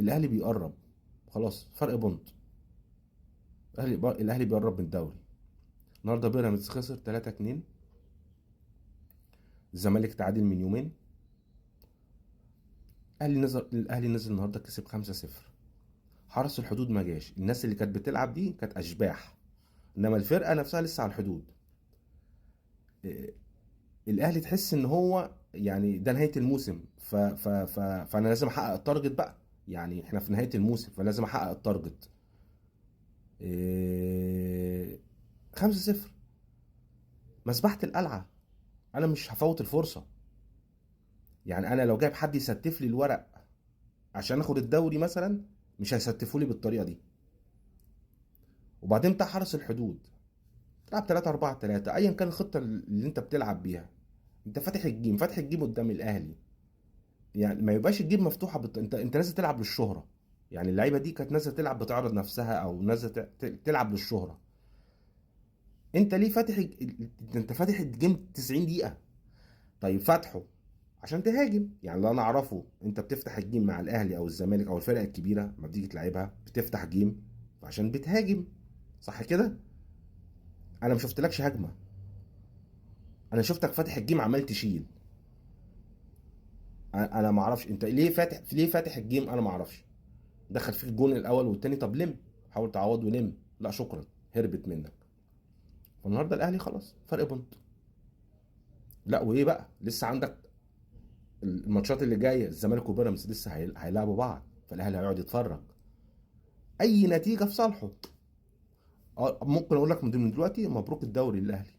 الاهلي بيقرب، خلاص فرق point. الاهلي بيقرب من الدوري. النهارده بيراميدز خسر 3-2، الزمالك تعادل من يومين. الاهلي نزل النهارده كسب 5-0. حرس الحدود ما جاش، الناس اللي كانت بتلعب دي كانت اشباح، انما الفرقة نفسها لسه على الحدود. الاهلي تحس ان هو يعني ده نهاية الموسم، ف ف ف فانا لازم احقق ال target بقى. يعني احنا في نهاية الموسم فلازم احقق ال target. 5-0 مذبحه القلعه، انا مش هفوت الفرصة. يعني انا لو جايب حد يستف لي الورق عشان اخد الدوري مثلا، مش هيستفوا لي بالطريقة دي. وبعدين بتاع حرس الحدود تلعب 3-4-3، ايا كان الخطة اللي انت بتلعب بيها، انت فاتح ال game، فاتح ال game قدام الاهلي. يعني ما يبقاش ال game مفتوحة انت لازم تلعب للشهره. يعني اللعيبة دي كانت نازله تلعب بتعرض نفسها، او نازله تلعب للشهره. انت ليه فاتح انت فاتح ال game 90 دقيقة؟ طيب فاتحة عشان تهاجم. يعني اللي انا اعرفه انت بتفتح ال game مع الاهلي او الزمالك او الفرق الكبيرة ما بتيجي تلعبها بتفتح game عشان بتهاجم، صح كده؟ انا ما شفتلكش هجمة، انا شفتك فاتح ال game عمال تشيل. انا ما اعرفش انت ليه فاتح، ليه فاتح ال game، انا ما اعرفش. دخل فيك الجون الاول والتاني، طب لم، حاول تعوض ولم، لا شكرا، هربت منك. فالنهارده الاهلي خلاص فرق point. لا وايه بقى، لسه عندك الماتشات اللي جاية، الزمالك وبيراميدز لسه هيلعبوا بعض، فالاهلي هيقعد يتفرج. اي نتيجة في صالحه. ممكن اقول لك من دلوقتي مبروك الدوري للاهلي.